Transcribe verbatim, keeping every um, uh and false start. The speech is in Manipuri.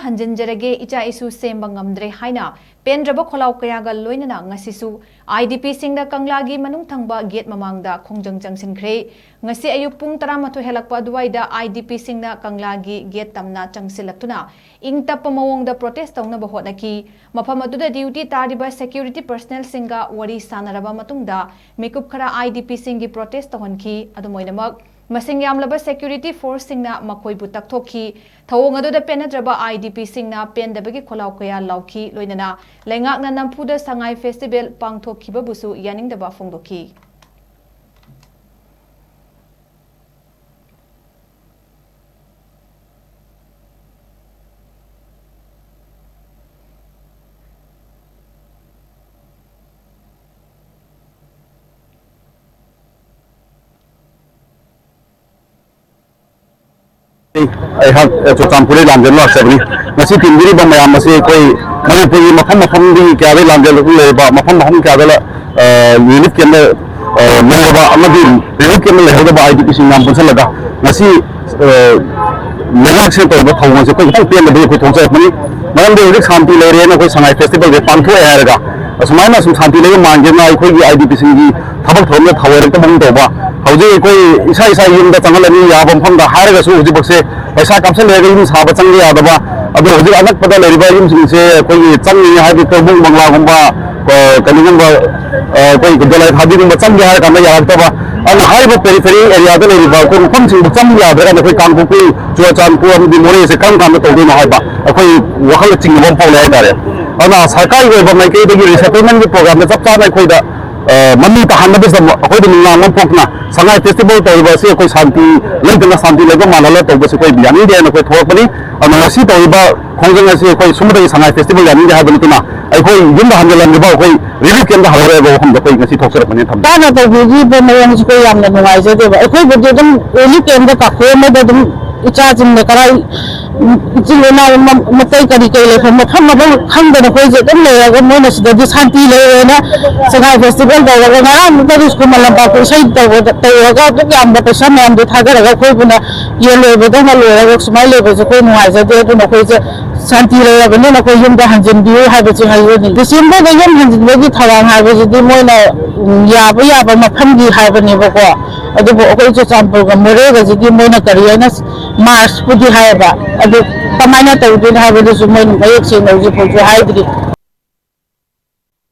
ꯍꯟꯖꯤꯟꯖꯔꯒꯦ, ꯏꯆꯥ ꯏꯁꯨ ꯁꯦꯝꯕ ꯉꯝꯗ꯭ꯔꯦ ꯍꯥꯏꯅ ꯄꯦꯟꯗ꯭ꯔꯕ ꯈꯣꯜꯂꯥꯎ ꯀꯌꯥꯒ ꯂꯣꯏꯅꯅ ꯉꯁꯤꯁꯨ IDPꯁꯤꯡꯅ ꯀꯪꯂꯥꯒꯤ ꯃꯅꯨꯡ ꯊꯪꯕ ꯒꯦꯠ ꯃꯃꯥꯡꯗ ꯈꯣꯡꯖꯪ ꯆꯪꯁꯤꯟꯈ꯭ꯔꯦ꯫ ꯉꯁꯤ ꯑꯌꯨꯛ ꯄꯨꯡ ꯇꯔꯥꯃꯥꯊꯣꯏ ꯍꯦꯜꯂꯛꯄ ꯑꯗꯨꯋꯥꯏꯗ IDPꯁꯤꯡꯅ ꯀꯪꯂꯥꯒꯤ ꯒꯦꯠ ꯇꯝꯅ ꯆꯪꯁꯤꯜꯂꯛꯇꯨꯅ ꯏꯪ ꯇꯞꯄ ꯃꯑꯣꯡꯗ ꯄ꯭ꯔꯣꯇꯦꯁ ꯇꯧꯅꯕ ꯍꯣꯠꯅꯈꯤ꯫ ꯃꯐꯝ ꯑꯗꯨꯗ ꯗ꯭ꯌꯨꯇꯤ ꯇꯥꯔꯤꯕ ꯁꯦꯀ꯭ꯌꯨꯔꯤꯇꯤ ꯄꯔꯁꯅꯦꯜꯁꯤꯡꯒ ꯋꯥꯔꯤ ꯁꯥꯟꯅꯔꯕ ꯃꯇꯨꯡꯗ ꯃꯤꯀꯨꯞ ꯈꯔ IDPꯁꯤꯡꯒꯤ ꯄ꯭ꯔꯣꯇꯦꯁ ꯇꯧꯍꯟꯈꯤ꯫ ꯑꯗꯨꯝ ꯑꯣꯏꯅꯃꯛ, ꯃꯁꯤꯡ ꯌꯥꯝꯂꯕ ꯁꯦꯀ꯭ꯌꯨꯔꯤꯇꯤ ꯐꯣꯔꯁꯁꯤꯡꯅ ꯃꯈꯣꯏꯕꯨ ꯇꯛꯊꯣꯛꯈꯤ꯫ ꯊꯧꯑꯣꯡ ꯑꯗꯨꯗ ꯄꯦꯟꯅꯗ꯭ꯔꯕ IDPꯁꯤꯡꯅ ꯄꯦꯟꯗꯕꯒꯤ ꯈꯣꯜꯂꯥꯎ ꯀꯌꯥ ꯂꯥꯎꯈꯤ꯫ ꯂꯣꯏꯅꯅ ꯂꯩꯉꯥꯛꯅ ꯅꯝꯐꯨꯗ ꯁꯉꯥꯏ ꯐꯦꯁꯇꯤꯚꯦꯜ ꯄꯥꯡꯊꯣꯛꯈꯤꯕꯕꯨꯁꯨ ꯌꯥꯅꯤꯡꯗꯕ ꯐꯣꯡꯗꯣꯛꯈꯤ꯫ ꯑꯩꯍꯥꯛ ꯆꯨꯔꯆꯥꯟꯄꯨꯔꯗꯒꯤ ꯂꯥꯝꯖꯦꯜ ꯂꯥꯛꯆꯕꯅꯤ꯫ ꯉꯁꯤ ꯇꯤꯟꯕꯤꯔꯤꯕ ꯃꯌꯥꯝ ꯑꯁꯤ ꯑꯩꯈꯣꯏ ꯃꯅꯤꯄꯨꯔꯒꯤ ꯃꯐꯝ ꯃꯐꯝꯗꯒꯤ ꯀꯌꯥꯗꯒꯤ ꯂꯥꯝꯖꯦꯜ ꯂꯩꯔꯤꯕ, ꯃꯐꯝ ꯃꯐꯝ ꯀꯌꯥꯗ, ꯑ, ꯔꯤꯂꯤꯐ ꯀꯦꯝꯞꯇ, ꯑ, ꯂꯩꯔꯕ ꯑꯃꯗꯤ ꯔꯤꯂꯤꯐ ꯀꯦꯝꯞꯇ ꯂꯩꯍꯧꯗꯕ IDPꯁꯤꯡ ꯃꯌꯥꯝ ꯄꯨꯟꯁꯤꯜꯂꯒ ꯉꯁꯤ, ꯑ, ꯂꯩꯉꯥꯛꯁꯤꯅ ꯇꯧꯔꯤꯕ ꯊꯧꯑꯣꯡ ꯑꯁꯤ ꯑꯩꯈꯣꯏ ꯈꯤꯇꯪ ꯄꯦꯟꯗꯕꯒꯤ ꯑꯩꯈꯣꯏ ꯊꯣꯛꯆꯔꯛꯄꯅꯤ꯫ ꯃꯔꯝꯗꯤ ꯍꯧꯖꯤꯛ ꯁꯥꯟꯇꯤ ꯂꯩꯔꯦꯅ ꯑꯩꯈꯣꯏ ꯁꯉꯥꯏ ꯐꯦꯁꯇꯤꯚꯦꯜꯁꯦ ꯄꯥꯡꯊꯣꯛꯑꯦ ꯍꯥꯏꯔꯒ ꯑꯁꯨꯃꯥꯏꯅ ꯁꯨꯝ ꯁꯥꯟꯇꯤ ꯂꯩꯕ ꯃꯥꯟꯒꯦꯅ ꯑꯩꯈꯣꯏꯒꯤ IDPꯁꯤꯡꯒꯤ ꯊꯕꯛ ꯊꯧꯔꯝꯗ ꯊꯧꯑꯣꯏꯔꯛꯇꯕꯒꯨꯝ ꯇꯧꯕ꯫ ꯍꯧꯖꯤꯛ ꯑꯩꯈꯣꯏ ꯏꯁꯥ ꯏꯁꯥ ꯌꯨꯝꯗ ꯆꯪꯍꯜꯂꯅꯤ ꯌꯥꯕ ꯃꯐꯝꯗ ꯍꯥꯏꯔꯒꯁꯨ ꯍꯧꯖꯤꯛꯐꯥꯎꯁꯦ ꯄꯩꯁꯥ ꯀꯥꯞꯁꯤꯜꯂꯦ ꯍꯥꯏꯔꯒ ꯌꯨꯝ ꯁꯥꯕ ꯆꯪꯕ ꯌꯥꯗꯕ, ꯑꯗꯣ ꯍꯧꯖꯤꯛ ꯑꯅꯛꯄꯗ ꯂꯩꯔꯤꯕ ꯌꯨꯝꯁꯤꯡꯁꯦ ꯑꯩꯈꯣꯏꯒꯤ ꯆꯪꯉꯤꯉꯦ ꯍꯥꯏꯗꯤ ꯇꯧꯕꯨꯡ ꯕꯪꯂꯥꯒꯨꯝꯕ, ꯑ, ꯀꯔꯤꯒꯨꯝꯕ, ꯑ, ꯑꯩꯈꯣꯏ ꯗꯣꯂꯥꯏ ꯊꯥꯕꯤꯒꯨꯝꯕ ꯆꯪꯒꯦ ꯍꯥꯏꯔ ꯀꯥꯟꯗ ꯌꯥꯔꯛꯇꯕ꯫ ꯑꯗꯨꯅ ꯍꯥꯏꯔꯤꯕ ꯄꯦꯔꯤꯐꯦꯔꯤ ꯑꯦꯔꯤꯌꯥꯗ ꯂꯩꯔꯤꯕ ꯑꯩꯈꯣꯏ ꯃꯐꯝꯁꯤꯡꯗ ꯆꯪꯕ ꯌꯥꯗ꯭ꯔꯒꯅ ꯑꯩꯈꯣꯏ ꯀꯥꯡꯄꯣꯛꯄꯤ, ꯆꯨꯔꯆꯥꯟꯄꯨꯔ ꯑꯃꯗꯤ ꯃꯣꯔꯦꯁꯦ ꯀꯔꯝ ꯀꯥꯟꯗ ꯇꯧꯗꯣꯏꯅꯣ ꯍꯥꯏꯕ ꯑꯩꯈꯣꯏ ꯋꯥꯈꯜꯗ ꯆꯤꯡꯅꯕ ꯑꯃ ꯐꯥꯎꯂꯦ ꯍꯥꯏꯇꯥꯔꯦ꯫ ꯑꯗꯨꯅ ꯁꯔꯀꯥꯔꯒꯤ ꯑꯣꯏꯕ ꯃꯥꯏꯀꯩꯗꯒꯤ ꯔꯤꯁꯦꯇꯜꯃꯦꯟꯒꯤ ꯄ꯭ꯔꯣꯒ꯭ꯔꯥꯝꯗ ꯆꯞ ꯆꯥꯅ ꯑꯩꯈꯣꯏꯗ, ꯑ, ꯃꯃꯤ ꯇꯥꯍꯟꯅꯕꯁꯤꯗ ꯑꯩꯈꯣꯏꯗ ꯅꯨꯡꯅꯥꯡꯕ ꯑꯃ ꯄꯣꯛꯇꯨꯅ ꯁꯉꯥꯏ ꯐꯦꯁꯇꯤꯚꯦꯜ ꯇꯧꯔꯤꯕ ꯑꯁꯤ ꯑꯩꯈꯣꯏ ꯁꯥꯟꯇꯤ ꯂꯩꯇꯅ ꯁꯥꯟꯇꯤ ꯂꯩꯕ ꯃꯥꯜꯍꯜꯂ ꯇꯧꯕꯁꯤ ꯑꯩꯈꯣꯏ ꯌꯥꯅꯤꯡꯗꯦ ꯍꯥꯏꯅ ꯑꯩꯈꯣꯏ ꯊꯣꯛꯂꯛꯄꯅꯤ꯫ ꯑꯗꯨꯅ ꯉꯁꯤ ꯇꯧꯔꯤꯕ ꯈꯣꯡꯖꯪ ꯑꯁꯤ ꯑꯩꯈꯣꯏ ꯁꯨꯝꯕꯗꯒꯤ ꯁꯉꯥꯏ ꯐꯦꯁꯇꯤꯚꯦꯜ ꯌꯥꯅꯤꯡꯗꯦ ꯍꯥꯏꯕ ꯅꯠꯇꯅ ꯑꯩꯈꯣꯏ ꯌꯨꯝꯗ ꯍꯟꯖꯤꯜꯂꯝꯂꯤꯕ ꯑꯩꯈꯣꯏ ꯔꯤꯂꯤꯐ ꯀꯦꯝꯞꯇ ꯍꯜꯂꯛꯑꯦ ꯍꯥꯏꯕ ꯋꯥꯐꯝꯗ ꯑꯩꯈꯣꯏ ꯉꯁꯤ ꯊꯣꯛꯆꯔꯛꯄꯅꯦꯅ ꯊꯝꯖꯒꯦ꯫ ꯇꯧꯕꯤꯔꯤꯕ ꯃꯑꯣꯡꯁꯤ ꯑꯩꯈꯣꯏ ꯌꯥꯝꯅ ꯅꯨꯡꯉꯥꯏꯖꯗꯦꯕ꯫ ꯑꯩꯈꯣꯏꯕꯨꯗꯤ ꯑꯗꯨꯝ ꯔꯤꯂꯤꯐ ꯀꯦꯝꯞꯇ ꯀꯥꯈꯣꯏ ꯑꯃꯗ ꯑꯗꯨꯝ ꯏꯆꯥꯁꯤꯡꯅ ꯀꯗꯥꯏ, ꯏꯆꯤꯜ ꯏꯅꯥꯎ ꯃ-, ꯃꯇꯩ ꯀꯔꯤ ꯀꯔꯤ ꯂꯩꯐꯝ ꯃꯐꯝ ꯃꯐꯝ ꯈꯪꯗꯅ ꯑꯩꯈꯣꯏꯁꯦ ꯑꯗꯨꯝ ꯂꯩꯔꯒ, ꯃꯣꯏꯅ ꯁꯤꯗꯗꯤ ꯁꯥꯟꯇꯤ ꯂꯩꯔꯦꯅ ꯁꯉꯥꯏ ꯐꯦꯁꯇꯤꯚꯦꯜ ꯇꯧꯔꯒ ꯉꯔꯥꯡ ꯃꯇꯩꯗꯤ ꯈꯨꯃꯟ ꯂꯝꯄꯥꯛꯇ ꯏꯁꯩ ꯇꯧꯕꯗ, ꯇꯧꯔꯒ ꯑꯗꯨꯛ ꯌꯥꯝꯕ ꯄꯩꯁꯥ ꯃꯌꯥꯝꯗꯣ ꯊꯥꯗꯔꯒ ꯑꯩꯈꯣꯏꯕꯨꯅ ꯌꯦꯟ ꯂꯣꯏꯕꯗꯧꯅ ꯂꯣꯏꯔꯒ ꯁꯨꯃꯥꯏꯅ ꯂꯩꯕꯁꯦ ꯑꯩꯈꯣꯏ ꯅꯨꯡꯉꯥꯏꯖꯗꯦ꯫ ꯑꯗꯨꯅ ꯑꯩꯈꯣꯏꯁꯦ ꯁꯥꯟꯇꯤ ꯂꯩꯔꯕꯅꯤꯅ ꯑꯩꯈꯣꯏ ꯌꯨꯝꯗ ꯍꯟꯖꯤꯟꯕꯤꯌꯨ ꯍꯥꯏꯕꯁꯤ ꯍꯥꯏꯖꯅꯤꯡꯉꯤ꯫ ꯗꯤꯁꯦꯝꯕꯔꯗ ꯌꯨꯝ ꯍꯟꯖꯤꯟꯕꯒꯤ ꯊꯧꯔꯥꯡ ꯍꯥꯏꯕꯁꯤꯗꯤ ꯃꯣꯏꯅ, ꯎꯝ, ꯌꯥꯕ ꯌꯥꯕ ꯃꯐꯝꯒꯤ ꯍꯥꯏꯕꯅꯦꯕꯀꯣ꯫ ꯑꯗꯨꯕꯨ ꯑꯩꯈꯣꯏ ꯆꯨꯔꯆꯥꯟꯄꯨꯔꯒ ꯃꯣꯔꯦꯒꯁꯤꯗꯤ ꯃꯣꯏꯅ ꯀꯔꯤ ꯍꯥꯏꯅ ꯃꯥꯔꯁꯄꯨꯗꯤ ꯍꯥꯏꯌꯦꯕ, ꯑꯗꯨ ꯀꯃꯥꯏꯅ ꯇꯧꯗꯣꯏꯅꯣ ꯍꯥꯏꯕꯗꯨꯁꯨ ꯃꯣꯏꯅ ꯃꯌꯦꯛ ꯁꯦꯡꯅ ꯍꯧꯖꯤꯛ ꯐꯥꯎꯁꯨ ꯍꯥꯏꯗ꯭ꯔꯤ꯫